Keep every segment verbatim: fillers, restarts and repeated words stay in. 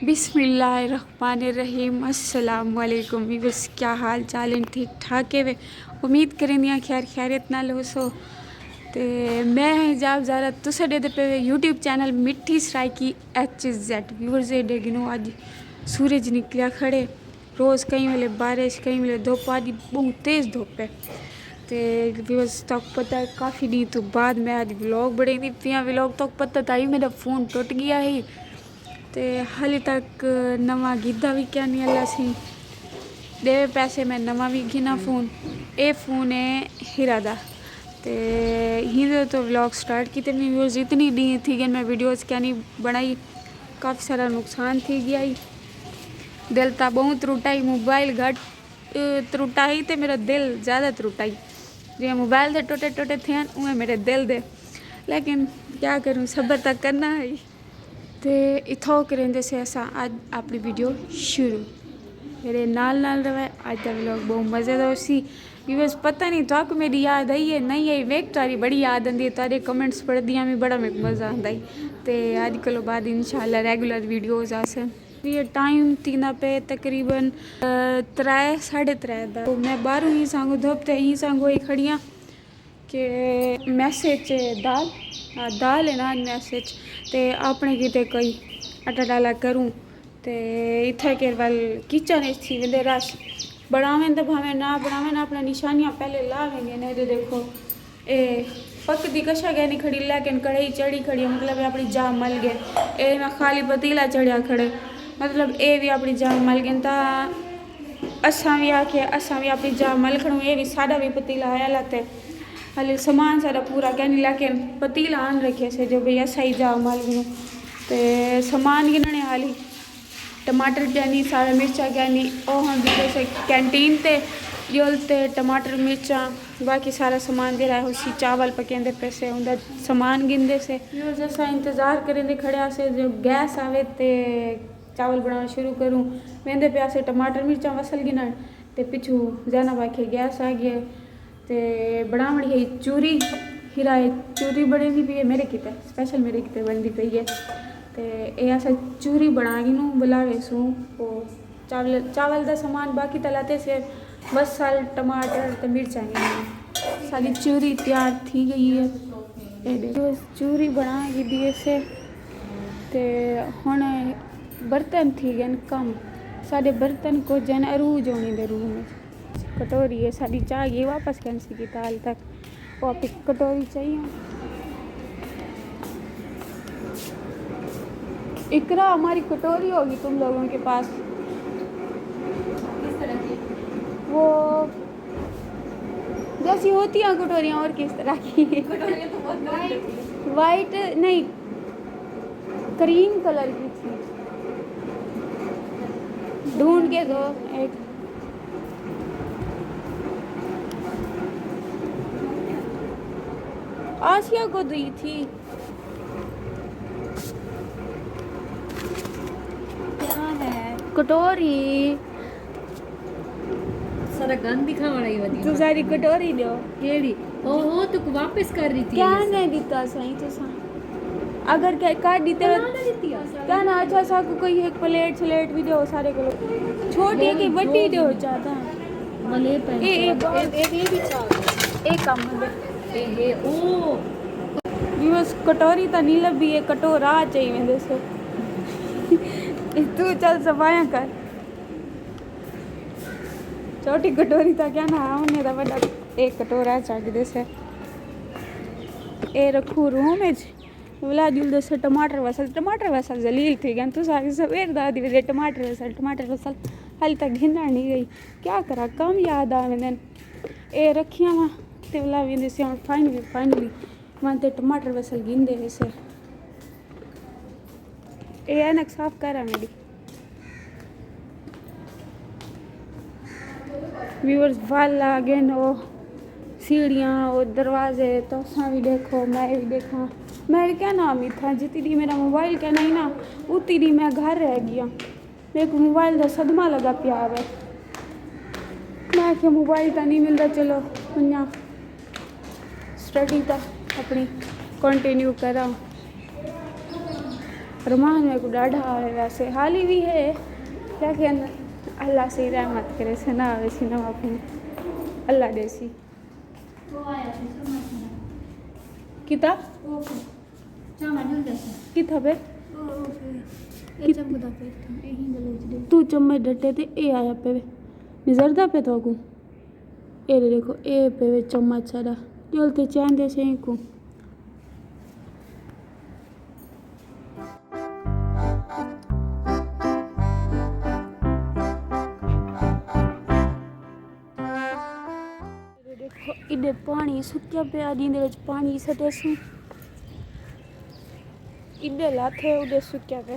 بسم اللہ الرحمن الرحیم۔ السلام علیکم ویورز، کیا حال چال ہیں؟ ٹھیک ٹھاک ہے وے؟ امید کریندیاں خیر خیریت نال ہوسو۔ تے میں حجاب زہرا، تساں ݙیہدے پئے وے یوٹیوب چینل مٹھی سرائیکی ایچ زیڈ۔ ویورز، اے ݙیکھنو اڄ سورج نکلیا کھڑے۔ روز کہیں ویلے بارش، کہیں ویلے دھوپ، اڄ ٻہوں تیز دھوپ ہے۔ تے ویورز، تہاکوں پتہ ہے کافی ݙینھ توں بعد میں اڄ ولاگ بݨیندی پئی آں۔ ولاگ تہاکوں پتہ تاں ہئی، میݙا فون ٹٹ ڳیا ہئی۔ تے حالی تک نواں گھدا وی کیا نہیں اللہ سی۔ ݙے پیسے میں نواں وی گھناں فون۔ اے فون ہے ہیرا دا۔ تے ہیندے تو ولاگ سٹارٹ کیتے۔ میں ویورز، اتنی ݙینھ تھی ڳئے میں ویڈیوز کیا نہیں بݨائی۔ کافی سارا نقصان تھی ڳیا ہئی۔ دل تاں ٻہوں ترٹا ہئی، موبائل گھٹ، اے، ترٹا ہئی تے میݙا دل زیادہ ترٹا ہئی۔ جیویں موبائل دے ٹوٹے ٹوٹے تھئن، اونویں میݙے دل دے۔ لیکن کیا کروں، صبر تاں کرݨا ہئی۔ تے اتھوں کریندے سے اساں اڄ اپݨی ویڈیو شروع۔ میݙے نال نال رہوے، اڄ دا ولاگ ٻہوں مزے دا ہوسی۔ ویورز، پتہ نہیں تہاکوں میݙی یاد آئی ہے نہیں آئی، میک تہاݙی بڑی یاد آندی ہے، تہاݙے کمنٹس پڑھدیاں وی بڑا میکوں مزہ آندا ہے۔ تے اڄ کولوں بعد انشاءاللہ ریگولر ویڈیوز آسن۔ یہ ٹائم تھیندا پئے تقریباً، آ، ترے، ساڑھے ترے دا۔ میں ٻاہروں ہی سانگو دھوپ تے ہی سانگو ہی کھڑیاں کہ میسج دال، آ، دال ہے نا میسج، تے اپݨے کیتے کوئی اٹا ڈالا کروں۔ تے اتھے کیر ول کچن اچ تھی ویندے رش۔ بݨاویں تاں بھاویں نہ بݨاویں، اپݨے نشانیاں پہلے لا ویندیاں نے۔ تے ݙیکھو، اے پک دی کشا کینی کھڑی، لیکن کڑھائی چڑھی کھڑی ہے، مطلب اے اپݨی جاہ مل ڳئے۔ اے میں خالی پتیلا چڑھیا کھڑے، مطلب اے وی اپݨی جاہ مل ڳئے۔ تاں اساں وی آکھے، اساں وی اپݨی جاہ مل کھڑوں، اے وی ساݙا وی پتیلا آیا لاتے۔ حالی سامان سارا پورا کینی، لیکن پتیلا آن رکھے سے جو بھئی اساں ہی جاہ مل ڳئے۔ تے سامان گھنݨے حالی ٹماٹر کینی، سارا مرچاں کینی، او ہن ݙتے سے کینٹین تے، ڄل تے ٹماٹر، مرچاں، باقی سارا سامان جیڑھا ہے ہوسی، چاول پکیندے پئے سے، اوندا سامان گھندے سے۔ ویورز، اساں انتظار کریندے کھڑے ہاسے جو گیس آوے تے چاول بݨاوݨ شروع کروں۔ ویندے پئے ہاسے ٹماٹر مرچاں وصل گھنݨ تے پچھوں زینب آکھے گیس آ ڳئے۔ تے بݨاوݨی ہے چوری، ہیرا ہے چوری بݨیندی پئی ہے میݙے کیتے، اسپیشل میݙے کیتے بݨدی پئی ہے۔ تے اے اساں چوری بݨا گھنوں، ولا ویسوں۔ او چاول، چاول دا سامان باقی تاں لاتے سے، وصل، ٹماٹر تے مرچاں گھنوں۔ ساݙی چوری تیار تھی ڳئی ہے۔ اے ݙیکھو، چوری بݨا گھدی اسے۔ تے ہݨ برتن تھی ڳئن کم، ساݙے برتن کجھ ہن عروج ہوݨی دے روم وچ۔ کٹوری ہے ساݙی، چا ڳئی واپس کینسی کیتا حال تک۔ او اپݨی کٹوری چاہیے۔ اقرا، ہماری کٹوری ہوگی تم لوگوں کے پاس۔ وہ جیسی ہوتی ہیں کٹوریاں، اور کس طرح کی؟ وائٹ نہیں، کریم کلر کی تھی۔ ڈھونڈ کے دو ایک۔ آسیہ کو دی تھی۔ کیا ہے؟ کٹوری۔ سارا گند دکھاوݨ آئی ودی۔ توں ساری کٹوری ݙیو۔ کیڑھی؟ او ہو، توں واپس کر ݙتی کیا ہے۔ نہیں ݙتا سائیں تساں؟ اگر کہ کر ݙتے، بنا نہ ݙتی ہے۔ کیا نا، اچھا، ساکوں کوئی ایک پلیٹ شلیٹ وی ݙیو سارے کولوں۔ چھوٹی ہے کہ وݙی ݙیو زیادہ۔ ملے پئے۔ اے، اے، اے، اے بھی چاہ۔ اے کم ہے۔ اے، اے، او۔ ویورز، کٹوری تاں نہیں لبھی، اے کٹورا چاہی ویندے سے۔ توں چل صفائیاں کر۔ چھوٹی کٹوری تاں کیا نا، انہیں دا وݙا اے کٹورا چاہیدے سے۔ اے رکھوں روم وچ۔ ولا ڄلدے سے ٹماٹر وصل، ٹماٹر وصل ذلیل تھی ڳئن۔ توں ساری سویر دا دی وجہ ٹماٹر وصل، ٹماٹر وصل حال تک گھنݨ نہیں ڳئی۔ کیا کراں، کم یاد آ ویندن۔ اے رکھیاں وا تے ولا ویندے سے ہݨ فائنلی، فائنلی۔ وان تے ٹماٹر وصل گھندے ویسے۔ اے عینک صاف کر آ میݙی۔ ویورز، ول آ ڳئن، او سیڑھیاں، او دروازے، تساں وی ݙیکھو، میں وی ݙیکھاں۔ میں کیا نام اتھاں، جتی ݙینھ میݙا موبائل کیا نہیں نا، اتی ݙینھ میں گھر رہ ڳیاں۔ میکوں موبائل دا صدمہ لڳا پیا ہوئے۔ میں آکھیا موبائل تاں نہیں ملدا، چلو ونڄاں سٹڈی تاں اپݨی کنٹینیو کراں۔ رحمان میکوں ݙاڈھا آوے ویسے، حالی وی ہے، لیکن اللہ سئیں رحمت کرے، سنا آوے سی نہ واپس، اللہ ݙیسی۔ کتا؟ کتا پہ؟ توں چمچ ڈٹے تے اے آیا پے وے۔ نظر دا پے تو کو؟ اے ݙیکھو، اے پے وے چمچ ساݙا۔ ڄل تے چاہندے سے کو۔ ݙیکھو، ایݙے پاݨی سکیا پیا، جیندے وچ پاݨی سٹے سوں۔ ایݙے لاتھے، اݙے سکیا پیا۔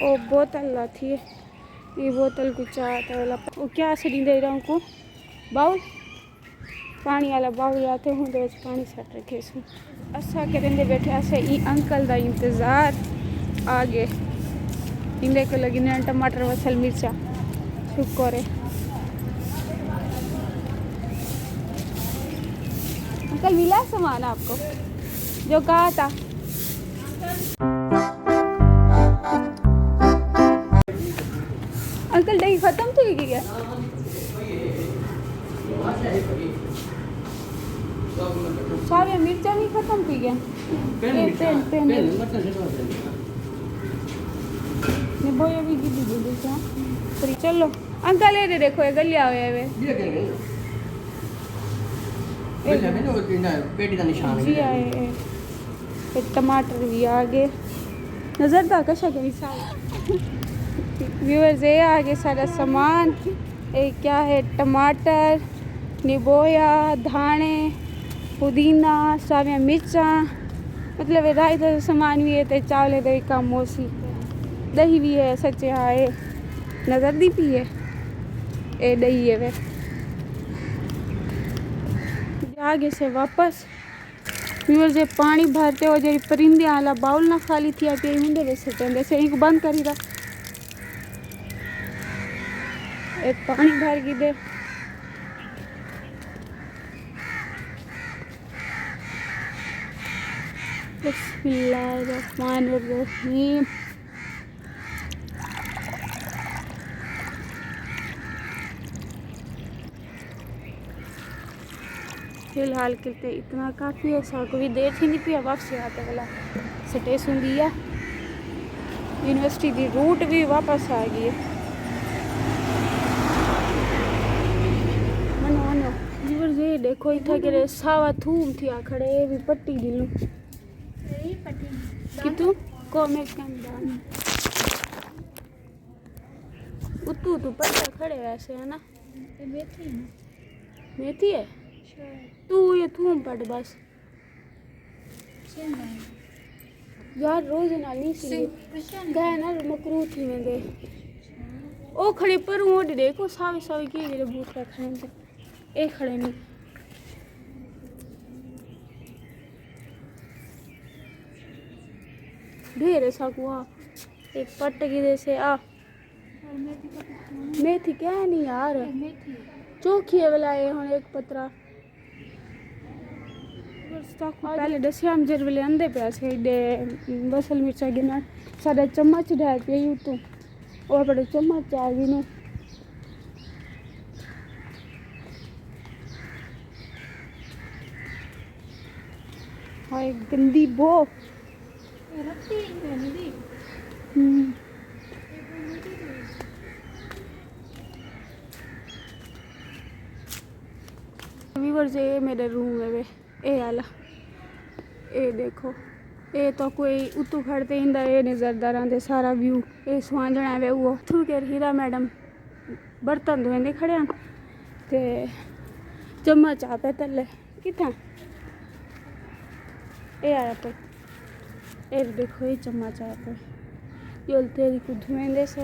او بوتل لاتھی ہے۔ اے بوتل کو چا تے والا پ-، او کیا سݙیندے رہوں کو؟ باؤل؟ پاݨی والا باؤل آتے ہوں، دے وچ پاݨی سٹ رکھے سوں۔ اساں کرندے بیٹھے اسے ای انکل دا انتظار۔ آ گئے۔ ایندے کول گھنن ٹماٹر، بصل، مرچاں۔ شکر ہے۔ انکل، ملا سامان آپ کو جو کہا تھا؟ انکل، ݙہی ختم تھی ڳئی ہے؟ ساریاں مرچاں وی ختم تھی ڳئن۔ اے پین، پین۔ نبویا وی گھدی ݙیندے ساں۔ چلو، انکل، اے ݙیکھو، اے ڳلیا ہویا ہے۔ اے جی، اے، اے۔ تے ٹماٹر وی آ ڳئے۔ نظر دا کشا کے وی سارے۔ ویورز، اے آ ڳئے سارا سامان۔ اے کیا ہے؟ ٹماٹر، نبویا، دھاݨے، پودینہ، ساویاں مرچاں۔ مطلب، اے رائی دا سامان وی ہے تے چاولے دا وی کم ہوسی۔ ݙہی وی ہے، سچے ہا، اے نظر دی پی ہے۔ اے ݙہی ہے وے۔ آ ڳئے سے واپس۔ ویورز، اے پاݨی بھر تے او جیڑھی پرندیاں والا باؤل نہ خالی تھیا پیا، ہوندے وچ سٹیندے سے، اینکوں بند کری دا۔ اے پاݨی بھر گھدے۔ بسم اللہ الرحمن الرحیم۔ فی الحال کیتے اتنا کافی ہے، ساکوں وی دیر تھیندی پئی ہے، واپسی آتے والا سٹیشن دی ہے۔ یونیورسٹی دی روٹ وی واپس آ ڳئی ہے۔ ونڄو، ونڄو۔ ویورز، اے ݙیکھو، اتھاں کیڑھے ساوا تھوم تھیا کھڑے، اے وی پٹی ݙیندوں۔ کتوں؟ کو میں کم دان۔ اتو تو پٹا کھڑے ویسے ہے نا؟ اے میتھی ہے نا؟ میتھی ہے؟ شاید۔ تو یہ تھوم پٹ بس۔ سنگھ ہے۔ یار، روز نال نہیں سی۔ سنگھ، پشا نہیں۔ گئے نا، مکروہ تھی ویندے۔ او کھڑے پروں، او ݙیکھو، ساوے ساوے کی جیڑھے بوٹے کھڑے نے۔ اے کھڑے نے۔ ڈھیر ہے ساکوں آ۔ اے پٹ گھدے سے آ۔ میتھی کیا نہیں یار۔ میتھی۔ چوکھی ہے ولا اے ہݨ ایک پترا۔ بس تاکوں پہلے ݙسیا ہم جیڑھے ویلے آندے پئے سے، ایݙے بصل مرچاں گھنݨ، ساݙا چمچ ڈھہہ پیا اتوں۔ او بڑے چمچ آ گھنوں۔ ہائے گندی بو۔ رتی ہی نہیں دی۔ ہوں۔ ویورز، اے میݙا روم ہے وے۔ اے آلا۔ اے ݙیکھو۔ اے تو کوئی اتوں کھڑ تے ایندا اے نظر دا رہندے سارا ویو۔ اے سوانجݨا ہے وے او۔ تھو کے ہیرا میڈم برتن دھویندے کھڑے ہن۔ تے چمچ آ پے تلے۔ کتھاں؟ اے آیا پے۔ اے ݙیکھو، اے چمچ آیا پے۔ ڄل تیری کوں دھویندے سے۔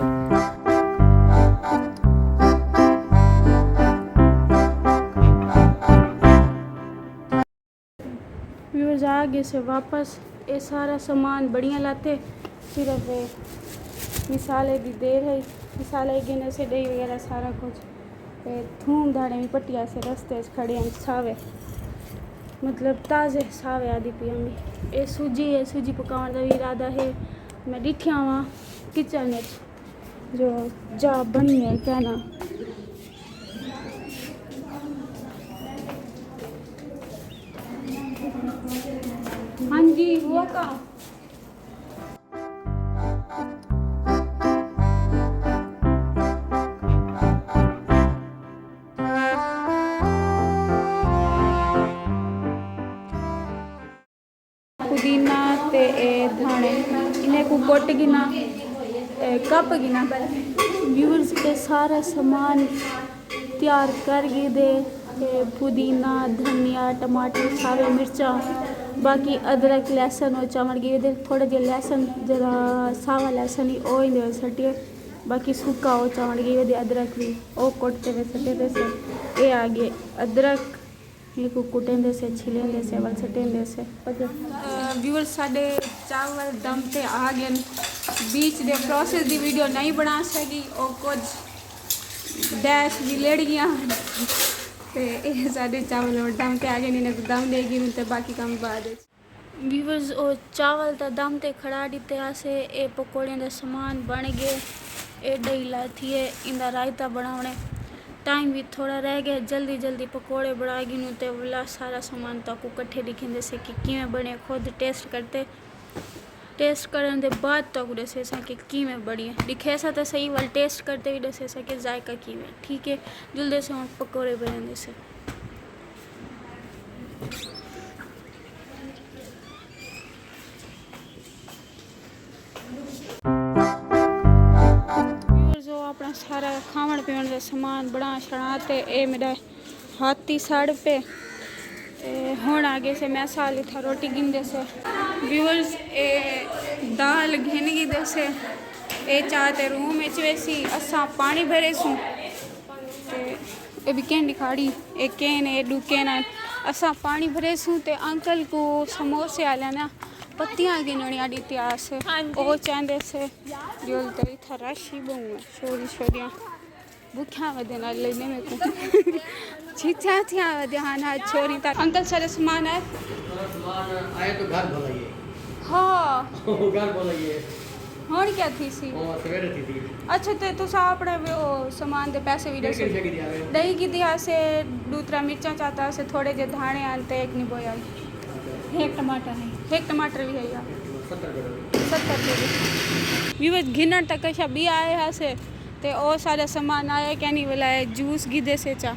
ویورز آ ڳئے سے واپس۔ اے سارا سامان بڑیاں لاتے، صرف اے مصالحے دی دیر ہے۔ مصالحے گھنے سے، ݙہی وغیرہ سارا کجھ۔ تے تھوم دھاݨے وی پٹیا سے، رستے اچ کھڑے ہن ساوے۔ مطلب تازے ساوے آدھی پی امی۔ اے سوجی ہے، سوجی پکاوݨ دا وی ارادہ ہے۔ میں ݙٹھیاں واں کچن وچ جو جا بݨی ہے کیا نہ۔ ہاں جی، ہوا کا؟ پودینہ تے اے دھاݨے، انہیں کوں کٹ گھناں، اے کپ گھناں پہلے۔ ویورز، اے سارا سامان تیار کر گھدے، اے پودینہ، دھنیا، ٹماٹر، ساوے مرچاں، باقی ادرک، لہسن او چاوݨ گھدے۔ تھوڑا جیہا لہسن جیہڑا ساوا لہسن ہی او ایندے وچ سٹیے، باقی سکا او چاوݨ گھدے۔ ادرک وی او کٹ تے وچ سٹیندے سے۔ اے آ ڳئے ادرک۔ ایکوں کٹیندے سے، چھلیندے سے، ول سٹیندے سے۔ اوکے۔ ویورز، ساݙے چاول دم تے آ ڳئن۔ بیچ دے پروسیس دی ویڈیو نئیں بݨا سڳی، او کجھ ڈیش وی لڑ ڳیاں۔ تے اے ساݙے چاول ہݨ دم تے آ ڳئن، انہیں کوں دم ݙے گھنوں تے باقی کم بعد وچ۔ ویورز، او چاول تاں دم تے کھڑا ݙتے ہاسے، اے پکوڑیاں دا سامان بݨ ڳئے، اے ݙہی لاتھی ہے، ایندا رائتہ بݨاوݨے۔ ٹائم وی تھوڑا رہ ڳئے، جلدی جلدی پکوڑے بݨا گھنوں تے ولا سارا سامان تہاکوں کٹھے ݙکھیندے سے کہ کیویں بݨے، خود ٹیسٹ کرتے۔ ٹیسٹ کرݨ دے بعد تہاکوں ݙسیساں کہ کیویں بݨی ہے۔ ݙکھیساں تاں صحیح، ول ٹیسٹ کرتے وی ݙسیساں کہ ذائقہ کیویں ہے۔ ٹھیک ہے، جلدے سے ہݨ پکوڑے بݨیندے سے۔ ویورز، او اپݨا سارا کھاوݨ پیوݨ دا سامان بݨا شݨا تے اے میݙا ہتھ ہی سڑ پئے۔ تے ہݨ آ ڳئے سے، میں سال اتھاں روٹی گھندے سے۔ ویورز، اے دال گھن گھدے سے، اے چا تے روم وچ ویسی، اساں پاݨی بھریسوں۔ تے اے بھی کین ݙکھاڑی، اے کین، اے ݙو کین ہن۔ اساں پاݨی بھریسوں تے انکل کوں سموسے آلیاں نا پتیاں گھنݨیاں ݙتیاں سے۔ ہاں جی۔ او چاہندے سے، جو تے اتھاں رش ہی ٻہوں ہے، چھوری چھوریاں بکھیاں ودے نال لینے میکوں۔ چھیتھیاں تھیاں ودے ہن، ہا چھوری تاں۔ انکل، سارے سامان ہے؟ سارا سامان آئے تو گھر بھلائیے۔ ہاں۔ گھر بھلائیے۔ ہݨ کیا تھیسی؟ او سویرے تھیسی۔ اچھا، تے تساں اپݨے وی او سامان دے پیسے وی ݙسو۔ ݙہی گھدی ہاسے، ݙو ترے مرچاں چاتا ہاسے، تھوڑے جے دھاݨے ہن تے ہک نیبو ہئی۔ ہک ٹماٹر ہے۔ ہک ٹماٹر وی ہے یار۔ ستر روپے۔ ستر روپے۔ ویورز، گھنݨ تک شبی آئے ہاسے تے او سارا سامان آیا کینی ولا ہے، جوس گھدے سے چا۔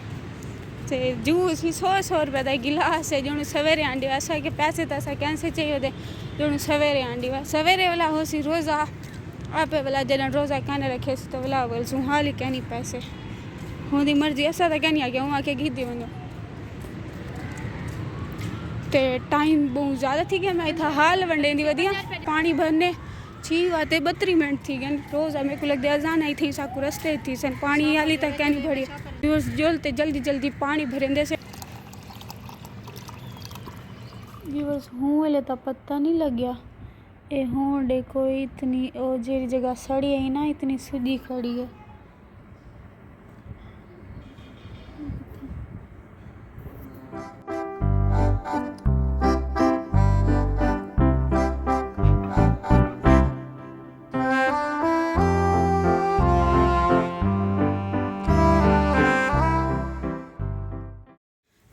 تے جوس وی سو سو روپے دا گلاس ہے، جݨوں سویرے آنڈی وا۔ اساں کہ پیسے تاں اساں کینسے چاہیے ہوندے، جݨوں سویرے آنڈی وا۔ سویرے ولا ہوسی روزہ، آپے ولا جݙاں روزہ کائنی رکھیسی تاں ولا ول سوں حال ہی کینی پیسے۔ ہوندی مرضی، اساں تاں کینی آکھیا، اوں آکھیا گھدی ونڄو۔ تے ٹائم ٻہوں زیادہ تھی ڳیا، میں اتھاں حال ونڈیندی ودی ہاں۔ پاݨی بھرنے چھی وتے ٻتری منٹ تھی ڳئن۔ روزہ میکوں لڳدے اذان آئی تھئی، ساکوں رستے تھی سن، پاݨی حالی تک کینی بھریا۔ ویورز، جل تے جلدی جلدی پاݨی بھریندے سے۔ ویورز، ہوں ویلے تاں پتہ نہیں لڳیا۔ اے ہݨ ݙیکھو، اتنی، او جیڑھی جگہ سڑی ہئی نا، اتنی سڄی کھڑی ہے۔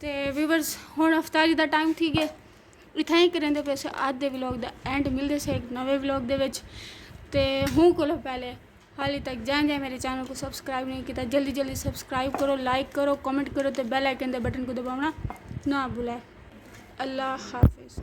تے ویورز، ہݨ افطاری دا ٹائم تھی ڳئے۔ اتھاں ہی کریندے پئے سے اڄ دے ولاگ دا اینڈ۔ ملدے سے ہک نویں ولاگ دے وچ۔ تے ہوں کولو پہلے حالی تک جائیں جائیں میرے چینل کوں سبسکرائب نہیں کیتا، جلدی جلدی سبسکرائب کرو، لائک کرو، کمنٹ کرو تے بیل آئیکن دے بٹن کوں دباوݨا نہ بھلائے۔ اللہ حافظ۔